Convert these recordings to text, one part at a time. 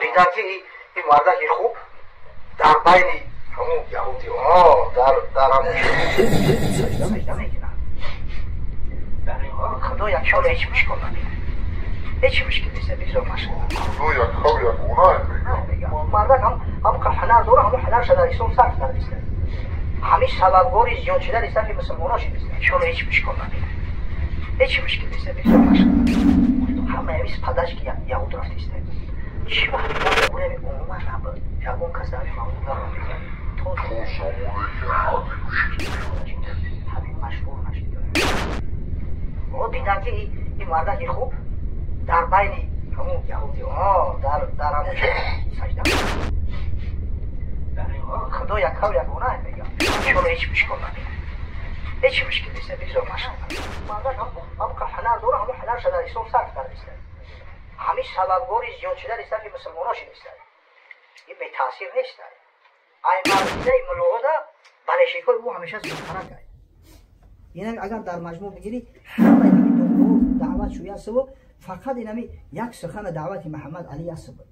Дидан ки ин мардаки хуб дар байни ҳамун яҳудиҳо дар ҳамун саҷда мекунанд. Худо якшол ҳеҷ мушкил набинад. Ҳеҷ мушкил нест, бигзор машғул. Худо яккав ягона мегӯям. Мардак ҳам ҳунар дора, ҳамун ҳунарша дар ислом сарф кардааст. Ҳамин сабабгори зиёд шудани сафи мусулмонон шудааст. Иншоалло ҳеҷ мушкил набинад. Ҳеҷ мушкил нест, бигзор машғул. Ҳама ҳамин падашки яҳуд рафтааст. Чӣ вақт гӯями умуман набуд. Ягон кас дар ин мавзӯъ наромехӯрд. То замоне ки ҳадди мушкил ҳамин машҳур нашид. Дидан ки ин мардаки хуб дар байни ҳамун яҳудиҳо дар ҳамун саҷда. Худо яккав ягона мегӯям. Иншоалло ҳеҷ мушкил набинад. Ҳеҷ мушкил нест, бигзор машғул. Мардак ҳам ҳунар дора, ҳамун ҳунарша дар ислом сарф кардааст. Ҳамин сабабгори зиёд шудани сафи мусулмонон шудааст. Ин бетаъсир нест. Ай мардидаи мулоҳода балешикои ӯ ҳамеша зиёдтарак. Ин агар дар маҷмӯъ бигирӣ, ҳамаи ҳамин дунё даъват шуясыву фақат инами як сухана даъвати Муҳаммад Али аст буд.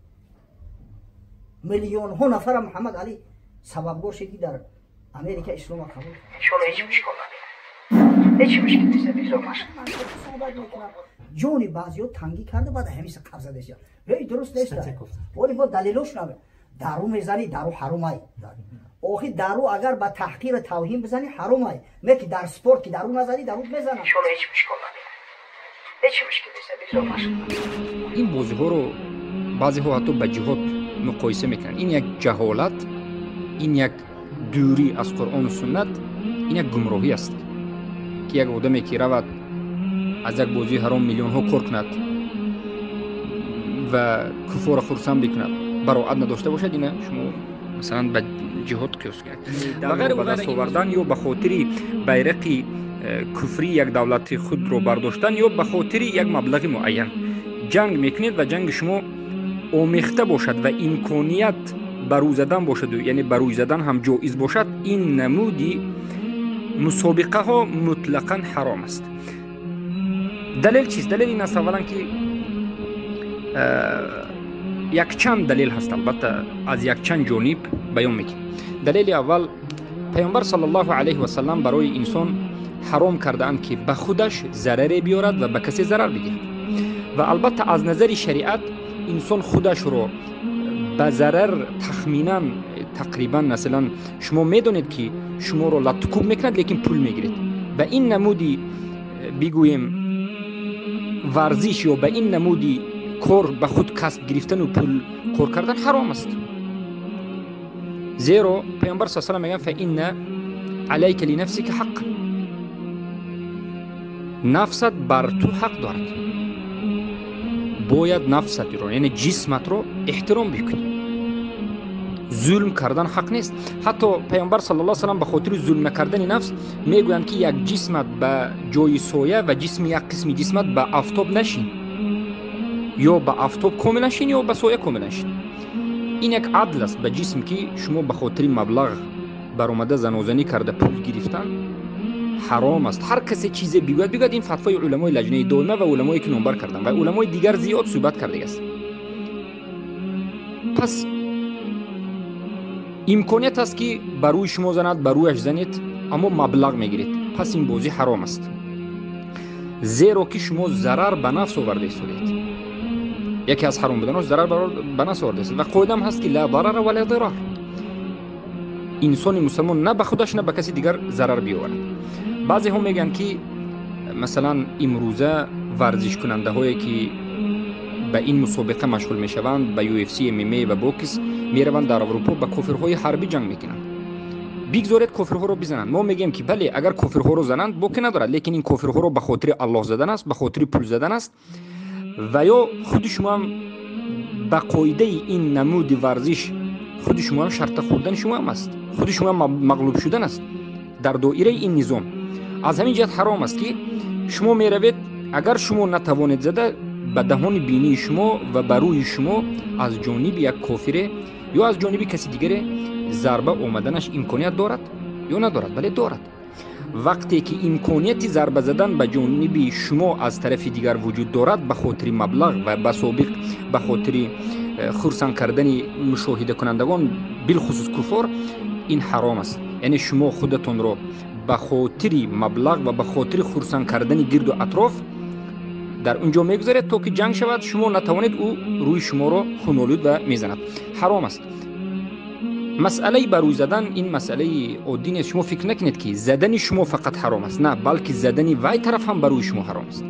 Миллионҳо нафара Муҳаммад Али сабабгор шуд, ки дар Америка ислома қабул кард. Иншоалло ҳеҷ мушкил набинад. Ҳеҷ мушкил нест, бигзор машғул. Суҳбат мекунам. Ҷони баъзиҳо тангӣ карда, баъд ҳамиса қабза деша. Эй, дуруст нест. Вале бо далелош набе. Дару мезанӣ, дару ҳарумай. Охи дару агар ба таҳқир тавҳин бизанӣ, ҳарумай. Не ки дар спорт ки дару назанӣ, дару мезанад. Иншоалло ҳеҷ мушкил набинад. Ҳеҷ мушкил нест, бигзор машғул. Ин бозиҳоро баъзеҳо ҳатто ба ҷиҳод муқоиса мекунанд. Ин як ҷаҳолат, ин як дурӣ аз Қуръону суннат, ин як гумроҳӣ аст, ки як одаме ки равад аз як бозии ҳаром миллионҳо кор кунад ва куфорро хурсанд бикунад, бароат надошта бошад, ина шумо масалан ба ҷиҳод қиёс кунед. Ва ғайр ба даст овардан ё ба хотири байрақи куфрӣ як давлати худро бардоштан ё ба хотири як маблағи муайян ҷанг мекунед ва ҷанги шумо омехта бошад ва имконият ба рӯй задан бошаду, яъне ба рӯй задан ҳам ҷоиз бошад, ин намуди мусобиқаҳо мутлақан ҳаром аст. Далел чист? Далел ин аст, аввалан, ки якчанд далел ҳаст, албатта аз якчанд ҷониб баён мекунем. Далели аввал: Паёмбар саллаллоҳу алайҳи васаллам барои инсон ҳаром кардаанд, ки ба худаш зараре биёрад ва ба касе зарар бидиҳад. Ва албатта аз назари шариат инсон худашро ба зарар тахминан, тақрибан, масалан, шумо медонед, ки шуморо латтукӯб мекунад, лекин пул мегиред, ба ин намуди, бигӯем, варзиш ё ба ин намуди кор ба худ касб гирифтану пул кор кардан ҳаром аст. Зеро Паёмбар са салам мегӯянд: фа инна алайка линафсика ҳаққ, нафсат бар ту ҳақ дорад, бояд нафсатро, яъне ҷисматро эҳтиром бикунӣ. Зулм кардан ҳақ нест. Ҳатто Паёмбар саллаллоҳу салам ба хотири зулм накардани нафс мегӯянд, ки як ҷисмат ба ҷои соя ва ҷисми як қисми ҷисмат ба афтоб нашин, ё ба афтоб комилан шин, ё ба соя комилан шин. Ин як адл аст ба ҷисм, ки шумо ба хотири маблағ баромада занозанӣ карда пул гирифтан ҳаром аст. Ҳар касе чизе бигӯяд, бигӯяд, ин фатвои уламои Лаҷнаи Доима ва уламое ки номбар кардам ва уламои дигар зиёд суҳбат кардагааст. Пас имконият аст, ки ба рӯи шумо занад, ба рӯяш занед, аммо маблағ мегиред, пас ин бозӣ ҳаром аст, зеро ки шумо зарар ба нафс оварда истодед. Яке аз ҳаром буданош зарар ба нафс оварда истод. Ва қоидаам ҳаст, ки ла дарара ва ла дирар, инсони мусалмон на ба худаш, на ба каси дигар зарар биёварад. Баъзеҳо мегӯянд, ки масалан имрӯза варзишкунандаҳое ки ба ин мусобиқа машғул мешаванд, ба UFC, MMA ва бокс мераванд, дар Аврупо ба кофирҳои ҳарбӣ ҷанг мекунанд, бигзоред кофирҳоро бизананд. Мо мегӯем, ки бале, агар кофирҳоро зананд, боке надорад, лекин ин кофирҳоро ба хотири Аллоҳ задан аст, ба хотири пул задан аст ва ё худи шумоам ба қоидаи ин намуди варзиш худи шумоам шарта хӯрдани шумоам аст, худи шумоам мағлуб шудан аст дар доираи ин низом. Аз ҳамин ҷиҳат ҳаром аст, ки шумо меравед, агар шумо натавонед зада, ба даҳони бинии шумо ва ба рӯи шумо аз ҷониби як кофире ё аз ҷониби каси дигаре зарба омаданаш имконият дорад ё надорад? Бале, дорад. Вақте ки имконияти зарба задан ба ҷониби шумо аз тарафи дигар вуҷуд дорад, ба хотири маблағ ва ба собиқ ба хотири хурсанд кардани мушоҳидакунандагон, билхусус куффор, ин ҳаром аст. Яъне шумо худатонро ба хотири маблағ ва ба хотири хурсанд кардани гирду атроф дар он ҷо мегузаред, то ки ҷанг шавад, шумо натавонед, ӯ рӯи шуморо хунолуд ва мезанад. Ҳаром аст. Масъалаи ба рӯй задан ин масъалаи оддӣ нест. Шумо фикр накунед, ки задани шумо фақат ҳаром аст. На, балки задани вай тараф ҳам ба рӯи шумо ҳаром аст.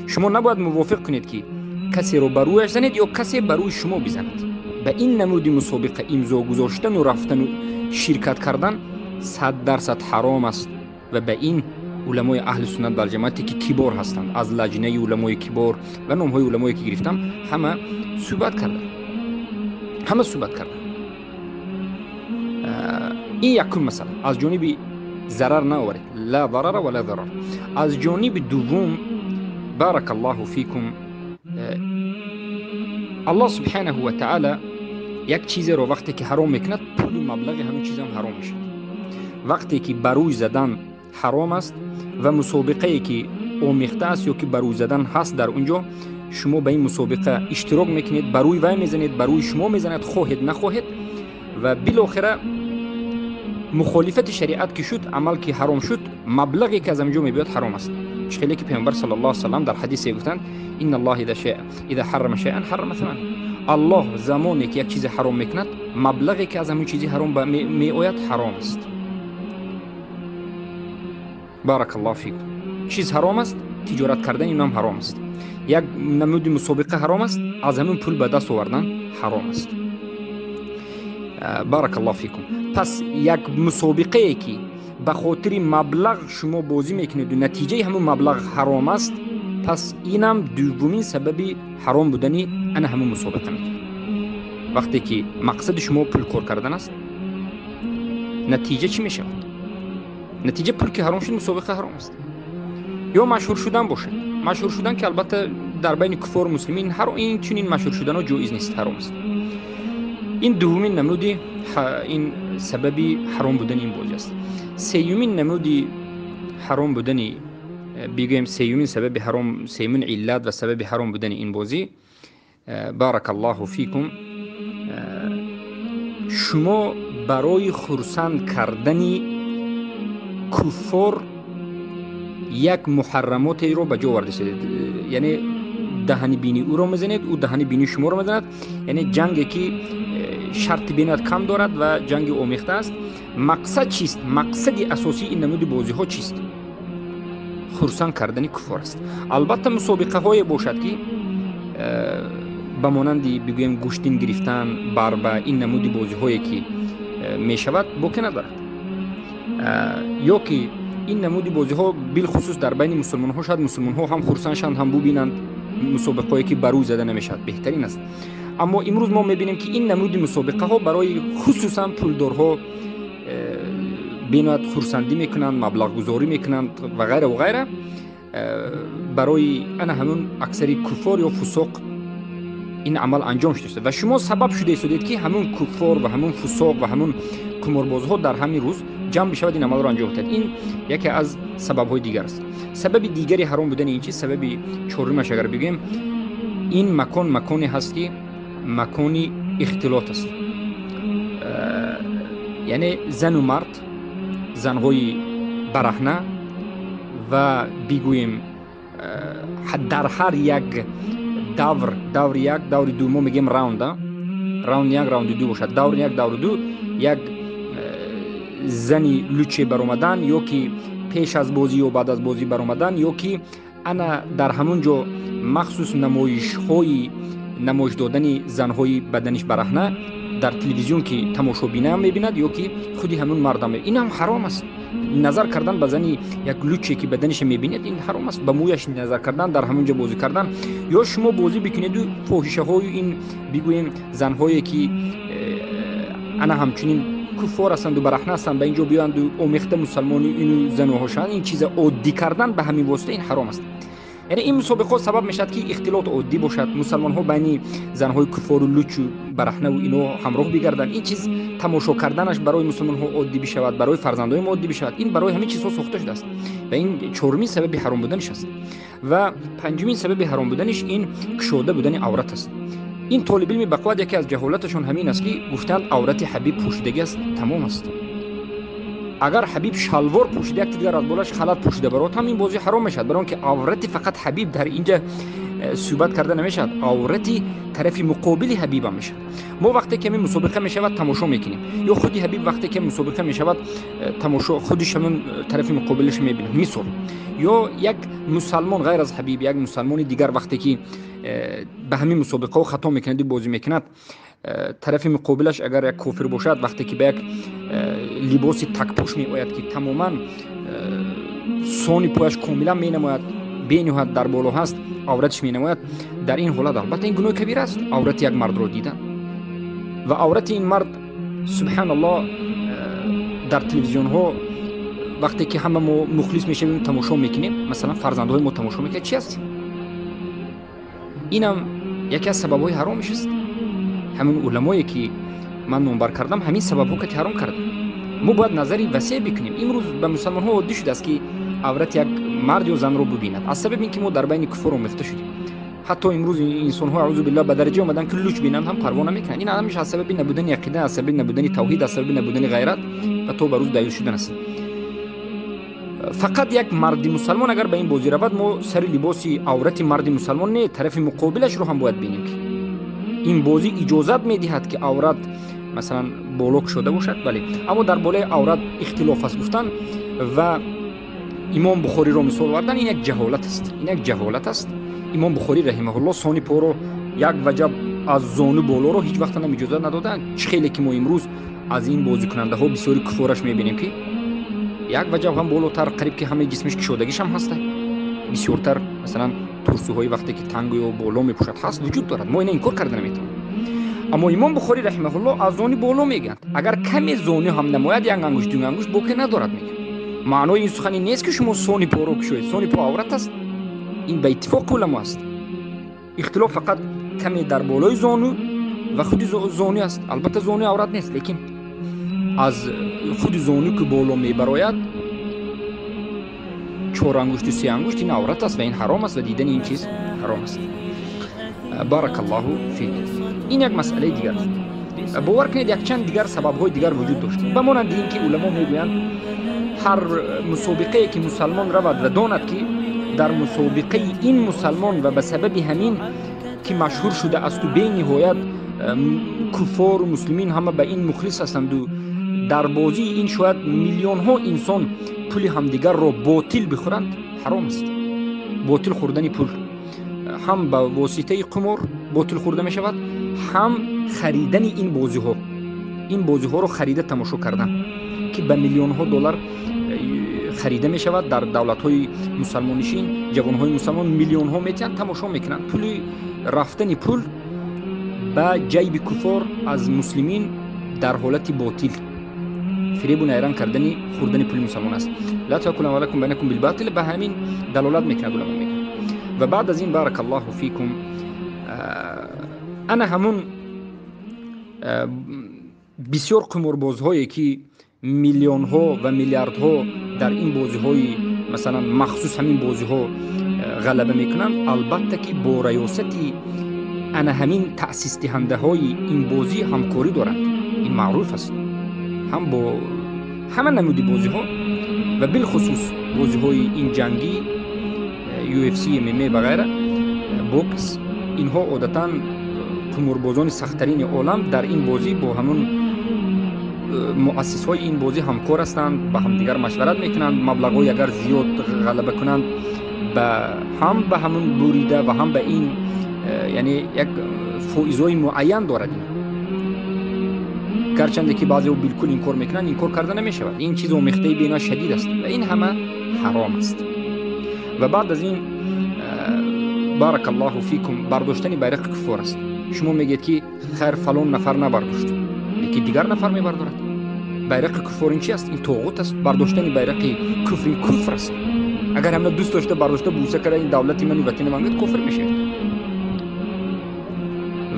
Шумо набояд мувофиқ кунед, ки касеро ба рӯяш занед ё касе ба рӯи шумо бизанад. Ба ин намуди мусобиқа имзо гузоштану рафтану ширкат кардан 100% ҳаром аст. Ва ба ин уламои аҳли суннат валҷамоате, ки кибор ҳастанд, аз лаҷнаи уламои кибор ва номҳои уламое ки гирифтам, ҳама суҳбат карданд, ҳама суҳбат карданд. Ин якум масъала, аз ҷониби зарар наоваред, ла зарара ва ла зарар. Аз ҷониби дуввум, барака Аллоҳу фикум, Аллоҳ субҳанаҳу ва таъала як чизеро вақте ки ҳаром мекунад, пулу маблағи ҳамин чизам ҳаром мешавад. Вақте ки ба рӯй задан ҳаром аст ва мусобиқае ки омехта аст ё ки ба рӯй задан ҳаст, дар он ҷо шумо ба ин мусобиқа иштирок мекунед, ба рӯи вай мезанед, ба рӯи шумо мезанад, хоҳед нахоҳед, ва билохира мухолифати шариат ки шуд, амал ки ҳаром шуд, маблағе ки аз ҳамин ҷо мебиёд ҳаром аст. Чӣ хеле ки Паёмбар саллаллоҳу алайҳи васаллам дар ҳадисе гуфтанд: инна Аллоҳ иза ҳаррама шайъан ҳаррама самана. Аллоҳ замоне ки як чизе ҳаром мекунад, маблағе ки аз ҳамин чизи ҳаром меояд ҳаром аст. Баракаллоҳу фикум. Чиз ҳаром аст, тиҷорат кардан инам ҳаром аст. Як намуди мусобиқа ҳаром аст, аз ҳамин пул ба даст овардан ҳаром аст. Баракаллоҳу фикум. Пас як мусобиқае ки ба хотири маблағ шумо бозӣ мекунед ва натиҷаи ҳамун маблағ ҳаром аст, пас инам дуввумин сабаби ҳаром будани ана ҳамун мусобиқа мекунад. Вақте ки мақсади шумо пул кор кардан аст, натиҷа чӣ мешавад? Натиҷа пул ки ҳаром шуд, мусобиқа ҳаром аст. Ё машҳур шудан бошад. Машҳур шудан ки албатта дар байни куффору муслимин ҳар ин чунин машҳур шуданҳо ҷоиз нест, ҳаром аст. Ин дуввумин намуди ин сабаби ҳаром будани ин бозӣ аст. Сеюмин намуди ҳаром будани, бигӯем сеюмин сабаби ҳаром, сеюмин иллат ва сабаби ҳаром будани ин бозӣ, баракаллоҳу фикум, шумо барои хурсанд кардани куффор як муҳаррамотеро ба ҷо оварда истодед. Яъне даҳани бини ӯро мезанед, ӯ даҳани бини шуморо мезанад. Яъне ҷанге ки шарти бинад кам дорад ва ҷанги омехта аст. Мақсад чист? Мақсади асосии ин намуди бозиҳо чист? Хурсанд кардани куффор аст. Албатта мусобиқаҳое бошад, ки ба монанди бигӯем гӯштин гирифтан, барба, ин намуди бозиҳое ки мешавад, боке надорад. Ё ки ин намуди бозиҳо билхусус дар байни мусулмонҳо, шояд мусулмонҳо ҳам хурсанд шаванд, ҳам бубинанд мусобиқаҳое ки ба рӯй зада намешавад, беҳтарин аст. Аммо имрӯз мо мебинем, ки ин намуди мусобиқаҳо барои хусусан пулдорҳо беноҳаят хурсандӣ мекунанд, маблағгузорӣ мекунанд ва ғайра ва ғайра. Барои ана ҳамун аксари куффор ё фусоқ ин амал анҷом шуда ва шумо сабаб шуда истодед, ки ҳамун куффор ва ҳамун фусоқ ва ҳамун қуморбозҳо дар ҳамин рӯз ҷамъ бишавад, ин амалро анҷом диҳад. Ин яке аз сабабҳои дигар аст. Сабаби дигари ҳаром будани ин чиз, сабаби чорумаш агар бигӯем, ин макон маконе ҳаст, ки макони ихтилот аст. Яъне зану мард, занҳои бараҳна ва бигӯем дар ҳар як давр, даври як, даври ду, мо мегӯем раунд, раунд як, раунди ду бошад, даври як, даври ду, як зани луче баромадан ё ки пеш аз бозӣ ё баъд аз бозӣ баромадан, ё ки ана дар ҳамон ҷо махсус намоишҳои намоиш додани занҳои баданиш бараҳна дар телевизион, ки тамошобинаам мебинад ё ки худи ҳамун мардам, ин ҳам ҳаром аст. Назар кардан ба зани як луче ки баданиша мебинед, ин ҳаром аст. Ба мӯяш назар кардан, дар ҳамон ҷо бозӣ кардан, ё шумо бозӣ бикунеду фоҳишаҳою ин бигӯем занҳое ки ана ҳамчунин куффор ҳастанду бараҳна ҳастанд, ба ин ҷо биёянду омехта мусалмони ину зануҳо шаванд, ин чиза оддӣ кардан ба ҳамин восита, ин ҳаром аст. Яъне ин мусобиқаҳо сабаб мешавад, ки ихтилот оддӣ бошад, мусалмонҳо байни занҳои куфору лучу бараҳнаву ино ҳамроҳ бигарданд. Ин чиз тамошо карданаш барои мусалмонҳо оддӣ бишавад, барои фарзандои мо оддӣ бишавад. Ин барои ҳамин чизҳо сохта шудааст ва ин чорумин сабаби ҳаром буданиш аст. Ва панҷумин сабаби ҳаром буданиш ин кушода будани аврат аст. Ин толибилми бақувват яке аз ҷаҳолаташон ҳамин аст, ки гуфтанд аврати ҳабиб пӯшидагӣ аст, тамом аст. Агар ҳабиб шалвор пӯшида, як дигар аз болаш халат пӯшида барод, ҳам ин бозӣ ҳаром мешавад, барои он ки аврати фақат ҳабиб дар инҷа суҳбат карда намешавад, аврати тарафи муқобили ҳабибам мешавад. Мо вақте ки ҳамин мусобиқа мешавад, тамошо мекунем, ё худи ҳабиб вақте ки мусобиқа мешавад, тамошо худиш ҳамин тарафи муқобилаш мебинад. Мисол, ё як мусалмон ғайр аз ҳабиб, як мусалмони дигар вақте ки ба ҳамин мусобиқаҳо хато мекунаду бозӣ мекунад, тарафи муқобилаш агар як кофир бошад, вақте ки ба як либоси такпӯш меояд, ки тамоман сони пояш комилан менамояд, бениҳоят дар боло ҳаст, авратиш менамояд, дар ин ҳолат албатта ин гуноҳи кабир аст, аврати як мардро дидан. Ва аврати ин мард, субҳаналлоҳ, дар телевизионҳо вақте ки ҳама мо мухлис мешавем, тамошо мекунем, масалан фарзандҳои мо тамошо мекунад, чи аст? Инам яке аз сабабҳои ҳаромиш аст. Ҳамин уламое ки ман номбар кардам, ҳамин сабабҳо ки ҳаром карданд. Мо бояд назари васеъ бикунем. Имрӯз ба мусалмонҳо оддӣ шудааст, ки аврати як мард ё занро бубинад, аз сабаби ин ки мо дар байни куфор омехта шудем. Ҳатто имрӯз инсонҳо, аъузу биллаҳ, ба дараҷа омаданд, ки луч бинанд ҳам парво намекунанд. Ин ҳамаш аз сабаби набудани ақида, аз сабаби набудани тавҳид, аз сабаби набудани ғайрат ва то ба рӯз даюс шудан аст. Фақат як марди мусалмон агар ба ин бозӣ равад, мо сари либоси аврати марди мусалмон не, тарафи муқобилашро ҳам бояд бинем, ки ин бозӣ иҷозат медиҳад, ки аврат масалан боло кушода бошад, бале, аммо дар болои аврат ихтилоф аст гуфтан ва имом Бухориро мисол овардан, ин як ҷаҳолат аст. Ин як ҷаҳолат аст. Имом Бухорӣ раҳимаҳуллоҳ сони поро як ваҷаб аз зону болоро ҳеҷ вақт ҳам иҷозат надоданд. Чӣ хеле ки мо имрӯз аз ин бозикунандаҳо бисёри куфораш мебинем, ки як ваҷаб ҳам болотар, қариб ки ҳамаи ҷисмиш кушодагиш ҳам ҳаста. Бисёртар масалан турсуҳои вақте ки тангу ё боло мепӯшад ҳаст, вуҷуд дорад, мо ина инкор карда наметавонем. Аммо имом Бухорӣ раҳимаҳуллоҳ аз зони боло мегӯянд, агар каме зону ҳам намояд, як ангушт, ду ангушт, боке надорад мегӯянд. Маънои ин сухани нест, ки шумо сони поро кушоед. Сони по аврат аст, ин ба иттифоқи уламо аст. Ихтилоф фақат каме дар болои зону ва худи зону аст. Албатта зону аврат нест, лекин аз худи зону ки боло мебарояд, чор ангушту се ангушт, ин аврат аст ва ин ҳаром аст ва дидани ин чиз ҳаром аст. Баракаллоҳу фик. Ин як масъалаи дигар аст. Бовар кунед, якчанд дигар сабабҳои дигар вуҷуд дошт, ба монанди ин ки уламо мегӯянд, ҳар мусобиқае ки мусалмон равад ва донад, ки дар мусобиқаи ин мусалмон ва ба сабаби ҳамин ки машҳур шуда асту бениҳоят куфору муслимин ҳама ба ин мухлис ҳастанду дар бозии ин шояд миллионҳо инсон пули ҳамдигарро ботил бихӯранд, ҳаром аст. Ботил хӯрдани пул ҳам ба воситаи қумор ботил хӯрда мешавад, ҳам харидани ин бозиҳо, ин бозиҳоро харида тамошо кардан, ки ба миллионҳо доллар харида мешавад дар давлатҳои мусалмоннишин. Ҷавонҳои мусалмон миллионҳо метиҳанд, тамошо мекунанд. Пули рафтани пул ба ҷайби куфор аз муслимин дар ҳолати ботил, фиребу найранг кардани хӯрдани пули мусалмон аст. Ла таакулу амвалакум байнакум билботил, ба ҳамин далолат мекунад уламо мегӯянд. Ва баъд аз ин, баракаллоҳу фикум, ана ҳамун бисёр қуморбозҳое ки миллионҳо ва миллиардҳо дар ин бозиҳои, масалан махсус ҳамин бозиҳо ғалаба мекунанд, албатта ки бо раёсати ана ҳамин таъсисдиҳандаҳои ин бозӣ ҳамкорӣ доранд. Ин маъруф аст, ҳам бо ҳама намуди бозиҳо ва билхусус бозиҳои ин ҷангӣ, UFC, MMA ва ғайра, бокс. Инҳо одатан қуморбозони сахттарини олам дар ин бозӣ бо ҳамун муассисҳои ин бозӣ ҳамкор ҳастанд, ба ҳамдигар машварат мекунанд. Маблағҳои агар зиёд ғалаба кунанд, ба ҳам ба ҳамун бурида ва ҳам ба ин, яъне як фоизҳои муайян дорад ин. Гарчанде ки баъзеҳо билкул инкор мекунанд, инкор карда намешавад. Ин чиз омехтаи бенаҳ шадид аст ва ин ҳама ҳаром аст. Ва баъд аз ин, баракаллоҳу фикум, бардоштани байрақи куффор аст. Шумо мегӯед, ки хайр, фалон нафар набардошт, лекин дигар нафар мебардорад. Байрақи куффор ин чи аст? Ин тоғут аст. Бардоштани байрақи куфр ин куфр аст. Агар ҳамина дӯст дошта бардошта бӯса карда ин давлати ман ватани ман гуфт, куфр мешавад.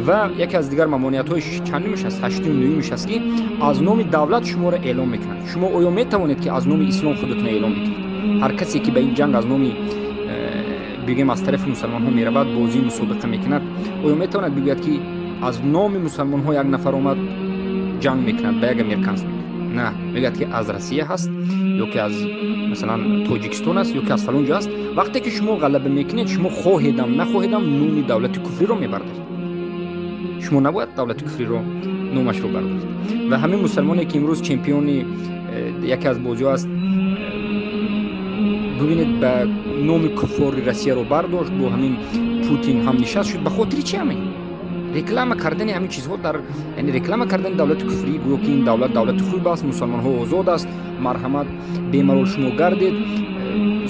Ва яке аз дигар мамониятҳои чандумаш аст, ҳаштум нӯҳумаш аст, ки аз номи давлат шуморо эълон мекунанд. Шумо оё метавонед ки аз номи ислом худатонро эълон бикунед? Ҳар касе ки ба ин ҷанг аз номи бигем аз тарафи мусалмонҳо меравад, бозии мусобиқа мекунад, оё метавонад бигӯяд ки аз номи мусалмонҳо як нафар омад ҷанг мекунад, ба як американс мекунад? На, мегӯяд ки аз Россия ҳаст ё ки аз масалан Тоҷикистон аст ё ки аз фалон ҷо аст. Вақте ки шумо ғалаба мекунед, шумо хоҳедам нахоҳедам номи давлати куфриро мебардоред. Шумо набояд давлати куфриро номашро бардоред. Ва ҳамин мусалмоне ки имрӯз чемпиони яке аз бозиҳо аст, бибинед, ба номи куффори Россияро бардошт, бо ҳамин Путин ҳам нишаст шуд. Ба хотири чи ҳамин реклама кардани ҳамин чизҳо дар, яъне реклама кардани давлати куфрӣ, гӯё ки ин давлат давлати хуб аст, мусалмонҳо озод аст, марҳамат, бемалол шумо гардед,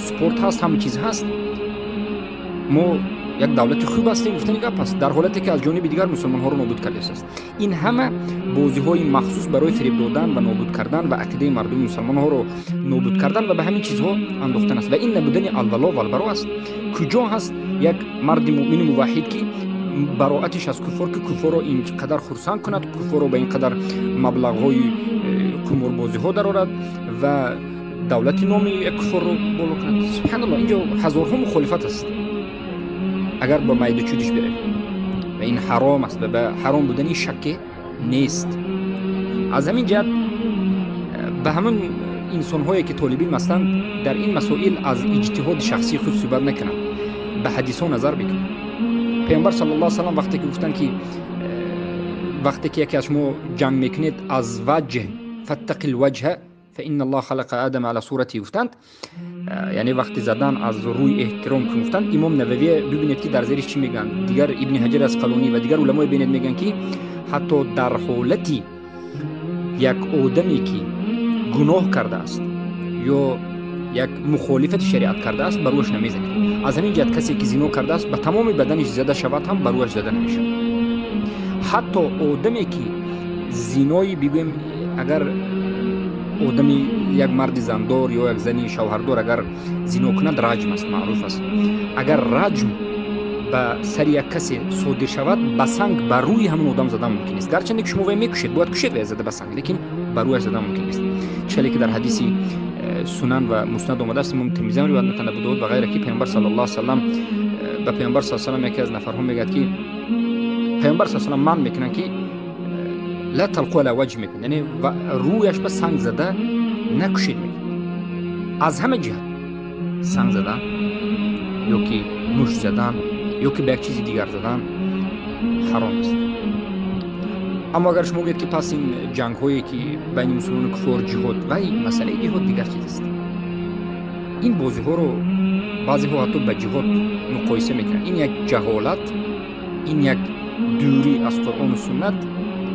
спорт ҳаст, ҳама чиз ҳаст, мо як давлати хуб ҳастем гуфтани гап аст, дар ҳолате ки аз ҷониби дигар мусалмонҳоро нобуд кардааст. Ин ҳама бозиҳои махсус барои фиреб додан ва нобуд кардан ва ақидаи мардуми мусалмонҳоро нобуд кардан ва ба ҳамин чизҳо андохтан аст. Ва ин набудани алвало валбаро аст. Куҷо ҳаст як марди муъмини муваҳҳид, ки бароатиш аз куффор, ки куффорро ин қадар хурсанд кунад, куффорро ба ин қадар маблағҳои қуморбозиҳо дарорад ва давлати номи як куффорро боло кунад? Субҳаналлоҳ, инҷо ҳазорҳо мухолифат аст агар ба майду чудиш биравем. Ва ин ҳаром аст ва ба ҳаром будани шакке нест. Аз ҳамин ҷиҳат ба ҳамон инсонҳое ки толибилм ҳастанд, дар ин масоил аз иҷтиҳоди шахсии худ суҳбат накунанд, ба ҳадисҳо назар бикунанд. Паёмбар саллаллоҳу алайҳи васаллам вақте ки гуфтанд ки вақте ки яке аз шумо ҷанг мекунед, аз ваҷҳ фаттақил ваҷҳа фаинна аллоҳ халақа адама ала сурати гуфтанд, яъне вақти задан аз рӯи эҳтиром ки гуфтанд. Имом Нававия бибинед ки дар зериш чӣ мегӯянд, дигар Ибни Ҳаҷар Асқалонӣ ва дигар уламое бинед мегӯянд ки ҳатто дар ҳолати як одаме ки гуноҳ кардааст ё як мухолифати шариат кардааст, ба рӯяш намезанед. Аз ҳамин ҷиҳат касе ки зино кардааст, ба тамоми баданиш зада шавад ҳам ба рӯяш зада намешавад. Ҳатто одаме ки зинои бигӯем, агар одами як марди зандор ё як зани шавҳардор агар зино кунад, раҷм аст, маъруф аст. Агар раҷм ба сари як касе содир шавад, ба санг ба рӯи ҳамон одам задан мумкин нест. Гарчанде ки шумо вай мекушед, бояд кушед вай зада ба санг, лекин ба рӯяш задан мумкин нест. Чале ки дар ҳадиси сунан ва муснад омадааст, имом Тирмизӣ ривоят мекунад, Абу Довуд ва ғайра, ки паёмбар саллаллоҳу алайҳи васаллам ба паёмбар саллаллоҳу алайҳи васаллам яке аз нафарҳо мегӯяд ки паёмбар саллаллоҳу алайҳи васаллам манъ мекунанд ки ла талқу ала ваҷҳ мекунад, яъне рӯяш ба санг зада накушед мекунад. Аз ҳама ҷиҳат санг задан ё ки мушт задан ё ки ба як чизи дигар задан ҳаром аст. Аммо агар шумо гӯед ки пас ин ҷангҳое ки байни мусулмону куффор ҷиҳод, вай масъалаи ҷиҳод дигар чиз аст. Ин бозиҳоро баъзеҳо ҳатто ба ҷиҳод муқоиса мекунанд. Ин як ҷаҳолат, ин як дурӣ аз Қуръону суннат,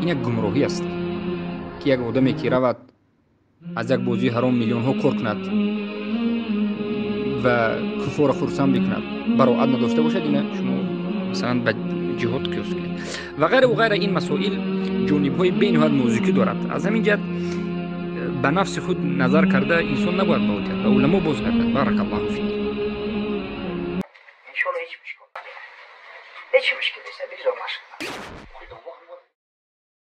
ин як гумроҳӣ аст ки як одаме ки равад аз як бозии ҳаром миллионҳо кор кунад ва куффорро хурсанд бикунад, бароат надошта бошад, ина шумо масалан ба ҷиҳод қиёс кунед ва ғайра ва ғайра. Ин масоил ҷонибҳои бениҳоят нозукӣ дорад. Аз ҳамин ҷиҳат ба нафси худ назар карда инсон набояд баотиҳад, ба уламо бозгардад. Баракаллоҳу фик.